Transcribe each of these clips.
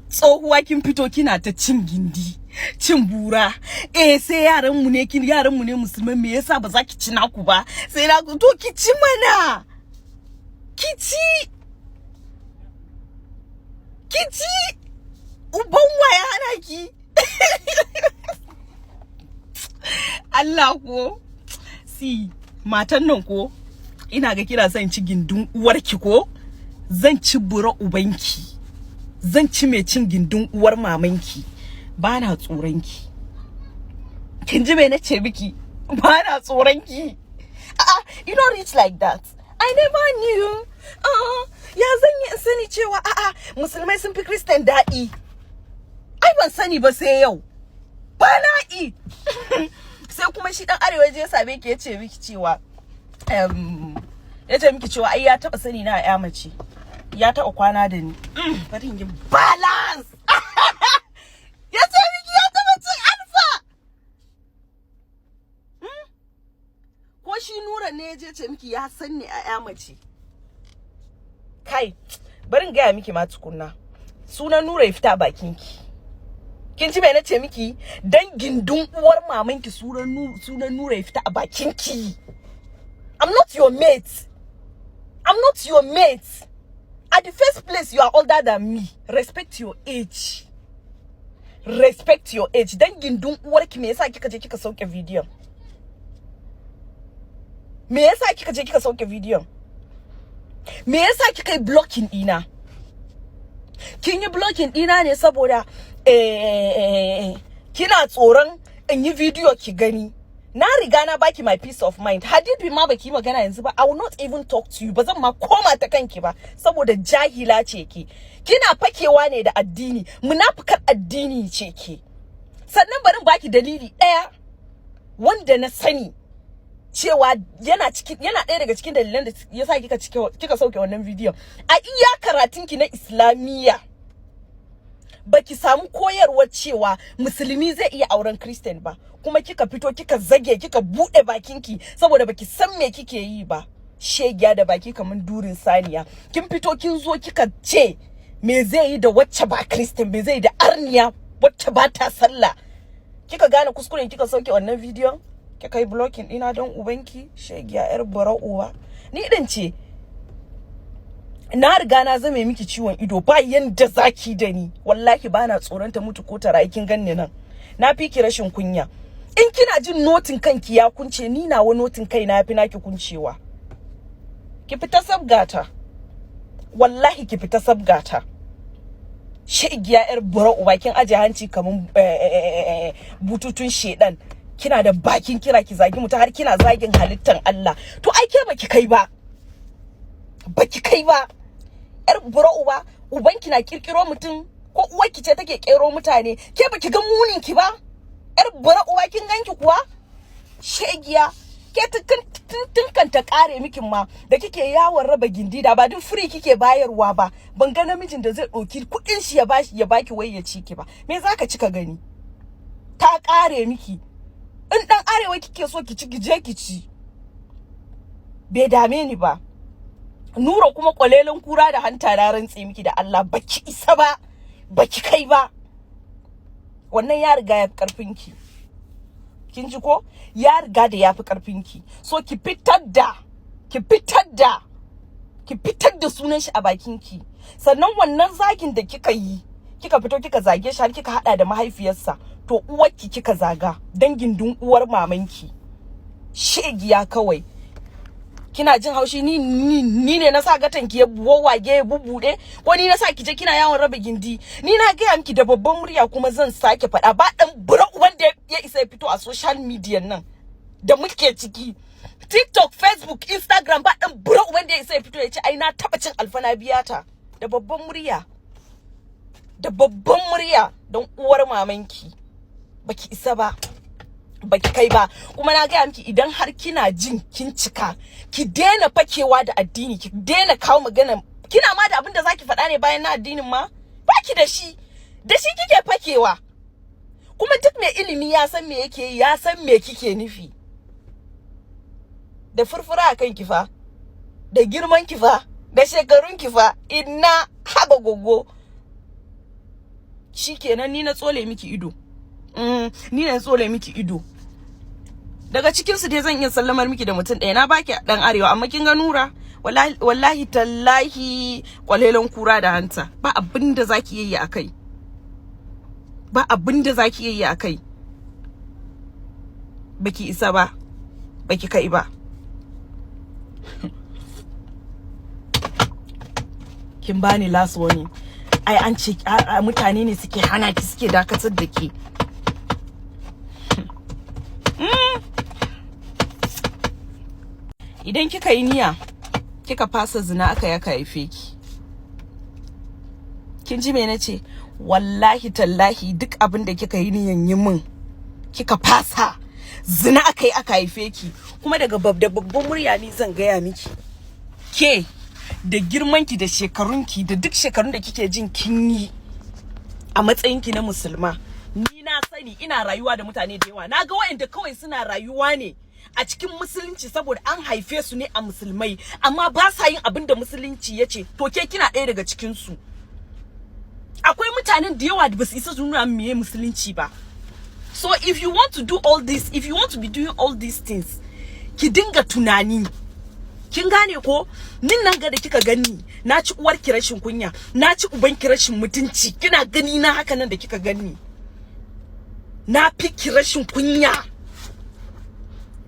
Tsohuwa, kin fito kina ta cin gindi, cin bura. Eh, sai yaran mu ne, kin yaran mu ne musulmai, me yasa ba za ki ci naku ba? Sai naku, to ki ci mana. Ki ci. Ki ci. Uban wa ya hana ki? Allah ko. Si, matan nan ko, ina ga kira zan ci gindin uwarki ko? Zan ci bura ubanki. Zan ci mai cin gindin uwar mamanki. Ba na tsoron ki. Kin ji me na ce miki? Ba na tsoron ki. A'a, you don't reach like that. I never knew. Ya zan yi in sani cewa a'a, musulmai sun fi Christian daɗi? Ai ban sani ba sai yau. Bala'i. Sai kuma shi dan arewa je ya same ki, ya ce miki cewa ya ce miki cewa ai ya taba sani na ya mace. Ya taba kwana da ni. Bari in yi balance. Ya ce miki ya taba cin alfa. Ko shi Nura ne ya je ce miki ya san ni a ya mace? Kai, bari in gaya miki ma tukunna. Sunan Nura ya fita bakinki. Kin ji me na ce miki? Dan gindin uwar mamanki, sunan Nura ya fita a bakinki. I'm not your mate. I'm not your mate. At the first place, you are older than me. Respect your age. Respect your age. Dan gindin uwarki, me yasa kika je kika sauke bidiyon? Me yasa kika je kika sauke bidiyon? Me yasa kika yi blocking dina? Kin yi blocking dina ne saboda kina tsoron in yi video ki gani. Na riga na baki my peace of mind. Hadibi ma baki magana yanzu ba, I will not even talk to you. Ba zan ma koma ta kanki ba saboda jahila ce ki. Kina fakewa ne da addini, munafukar addini ce ki. Sannan bari baki dalili ɗaya wanda na sani cewa yana cikin, yana ɗaya daga cikin dalilan da yasa kika sauke wannan bidiyon. A iya karatunki na Islamiyya, baki samu koyarwar cewa musulmi zai iya auren Christian ba, kuma kika fito kika zage, kika bude bakinki saboda baki san me kike yi ba. Shegiya da baki kamar durin saniya. Kin fito kin zo kika ce me zai yi da wacce ba Christian, me zai yi da arniya wacce ba ta sallah? Kika gane kuskuren, kika sauke wannan bidiyon, kika yi blocking ina don ubanki. Shegiya, yar bara uwa. Ni din ce na riga na zame miki ciwon ido, ba yanda zaki da ni. Wallahi bana tsoron ta mutu ko ta rayu. Kin ganni nan, na fi ki rashin kunya. In kina jin notin kanki ya kunce, ni nawa notin kai na fi naki kuncewa. Ki fita sabgata, wallahi ki fita sabgata. Shegiya, yar bura uba. Kin aje hanci kaman bututun shedan. Kina da bakin kira ki zagi mutum, har kina zagin halittan Allah. To ai ke baki kai ba, baki kai ba, yar bura uba. Ubanki na kirkiro mutum ko uwarki ce take kero mutane? Ke baki ga munin ki ba, yar bura uba? Kin ganki kuwa, shegiya? Ke tun kan ta kare miki ma da kike yawon raba gindi, da ba duk free kike bayarwa ba, ban ga namijin da zai ɗauki kuɗin shi ya bashi, ya baki wai ya ci ki ba. Me zaka ci ka gani? Ta kare miki. In dan arewa kike so ki ci, ki je ki ci, bai dame ni ba. Nura kuma, kwalelin kura da hanta, na rantse miki da Allah baki isa ba, baki kai ba. Wannan ya riga ya fi karfin ki. Kin ji ko? Ya riga da ya fi karfin ki. So ki fitar da sunan shi a bakin ki. Sannan wannan zagin da kika yi, kika fito kika zage shi har kika hada da mahaifiyarsa, to uwarki kika zaga, dangin dun uwar mamanki. Shegiya kawai. Kina jin haushi ni ne na sa gatan ki ya wawage, ya bubude, ko ni na sa ki je kina yawon raba gindi? Ni na gaya miki da babban murya, kuma zan sake faɗa, ba dan bura uban da ya isa ya fito a social media nan da muke ciki, TikTok, Facebook, Instagram, ba dan bura uban da ya isa ya fito ya ce ai na taba cin alfana biyata. Da babban murya, da babban murya, don uwar mamanki, baki isa ba, baki kai ba. Kuma na gaya miki, idan har kina jin kin cika, ki daina fakewa da addini, ki daina kawo magana. Kina ma da abin da zaki faɗa ne bayan na addinin ma baki da shi, da shi kike fakewa. Kuma duk mai ilimi ya san me yake yi, ya san me kike nufi. Da furfura a kan kifa, da girman kifa, da shekarun kifa, inna haba gogo. Shikenan, ni na tsole miki ido. Ni na tsole miki ido. Daga cikin su dai zan iya sallamar miki da mutum ɗaya. Na baki dan arewa, amma kin ga Nura, wallahi, wallahi tallahi, kwalelan kura da hanta, ba abin da zaki yi akai, ba abin da zaki yi akai. Baki isa ba, baki kai ba. Kin bani last warning. Ai an ce mutane ne suke hana ki, suke dakatar da ke. Idan kika yi niyya kika fasa zina, aka yaka haife ki. Kin ji me nace? Wallahi tallahi, duk abin da kika yi niyan yi min kika fasa zina, aka yi aka haife ki. Kuma daga da babban murya ni zan gaya miki, ke da girmanki da shekarunki da duk shekarun da kike jin kin yi a matsayinki na musulma, ni na sani ina rayuwa da mutane da yawa. Na ga waɗanda kawai suna rayuwa ne a cikin musulunci saboda an haife su ne a musulmai, amma ba sa yin abin da musulunci ya ce. To ke kina ɗaya daga cikin su. Akwai mutanen da yawa da ba su isa su nuna meye musulunci ba. So if you want to do all this, if you want to be doing all these things, ki dinga tunani. Kin gane ko? Nin nan ga da kika gani, na ci uwar ki rashin kunya, na ci uban ki rashin mutunci. Kina gani na haka nan da kika gani, na fi ki rashin kunya,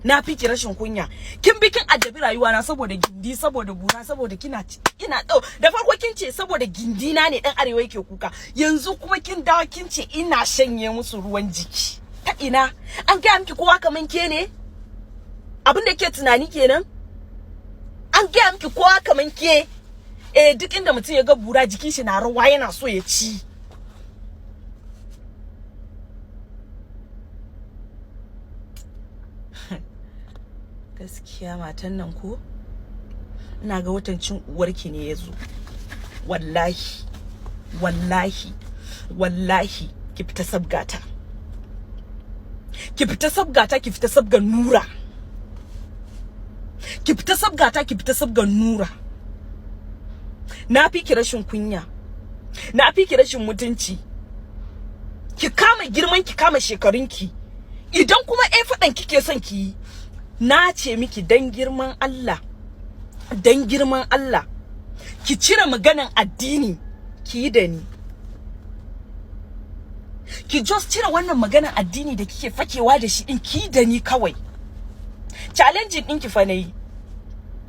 na fi ki rashin kunya. Kin bi kin addabi rayuwa na saboda gindi, saboda bura, saboda kina ina dau. Da farko kin ce saboda gindi na ne dan arewa yake kuka, yanzu kuma kin dawo kin ce ina shanye musu ruwan jiki. Ta ina? An gaya miki kowa kaman ke ne? Abin da ke tunani kenan. An gaya miki kowa kaman ke? Eh, duk inda mutum ya ga bura, jikin shi na rawa, yana so ya ci. Gaskiya matan nan ko ina ga watan cin uwarki ne ya zo. Wallahi, wallahi, wallahi, ki fita sabgata, ki fita sabgata, ki fita sabgan Nura, ki fita sabgata, ki fita sabgan Nura. Na fi ki rashin kunya, na fi ki rashin mutunci. Ki kama girman ki, kama shekarunki. Idan kuma eh fadan kike son ki yi, na ce miki dan girman Allah, dan girman Allah, ki cire maganan addini ki yi da ni. Ki just cire wannan maganan addini da kike fakewa da shi din, ki da ni kawai. Challenge ɗinki fa nayi.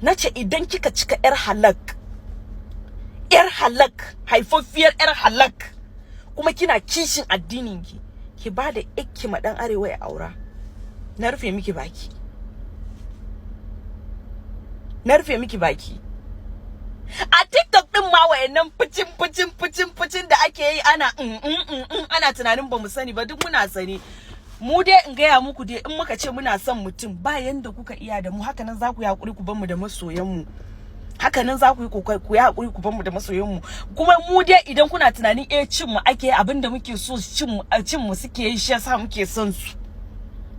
Nace idan kika cika yar halak, yar halak, haifaffiyar yar halak, kuma kina kishin addinin ki, ki bada ikki ma dan arewa ya aura, na rufe miki baki, na rufe miki baki. A TikTok din ma wayannan ficin ficin ficin ficin da ake yi, ana ana tunanin ba mu sani ba, duk muna sani. Mu dai in gaya muku dai, in muka ce muna son mutum, ba yanda kuka iya da mu. Haka nan za ku yi hakuri ku bar mu da masoyan mu. Haka nan za ku yi kokari ku yi hakuri ku bar mu da masoyan mu. Kuma mu dai idan kuna tunanin eh cin mu ake, abinda muke so cin mu suke yi, shi yasa muke son su.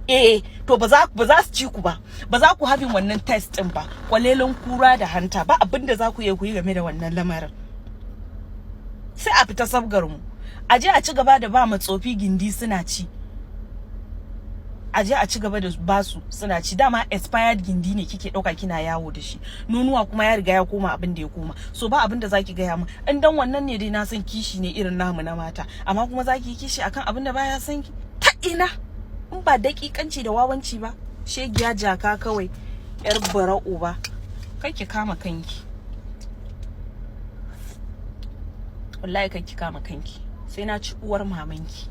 Eh to ba za su ci ku ba, ba za ku having wannan test din ba. Kwalelan kura da hanta, ba abinda za ku yi ku yi game da wannan lamarin. Sai a fita sabgar mu, a je a ci gaba da ba ma tsofi gindi suna ci, a je a ci gaba da basu suna ci. Dama expired gindi ne kike dauka kina yawo da shi, nonuwa kuma ya riga ya koma abin da ya koma. So ba abin da zaki gaya mu in dan wannan ne dai. Na san kishi ne irin namu na mata, amma kuma zaki yi kishi akan abin da baya san ki? Ta ina, in ba dakikanci da wawanci ba? Shegiya jaka kawai, yar bara'u ba. Kai ki kama kanki, wallahi kai ki kama kanki, sai na ci uwar mamanki.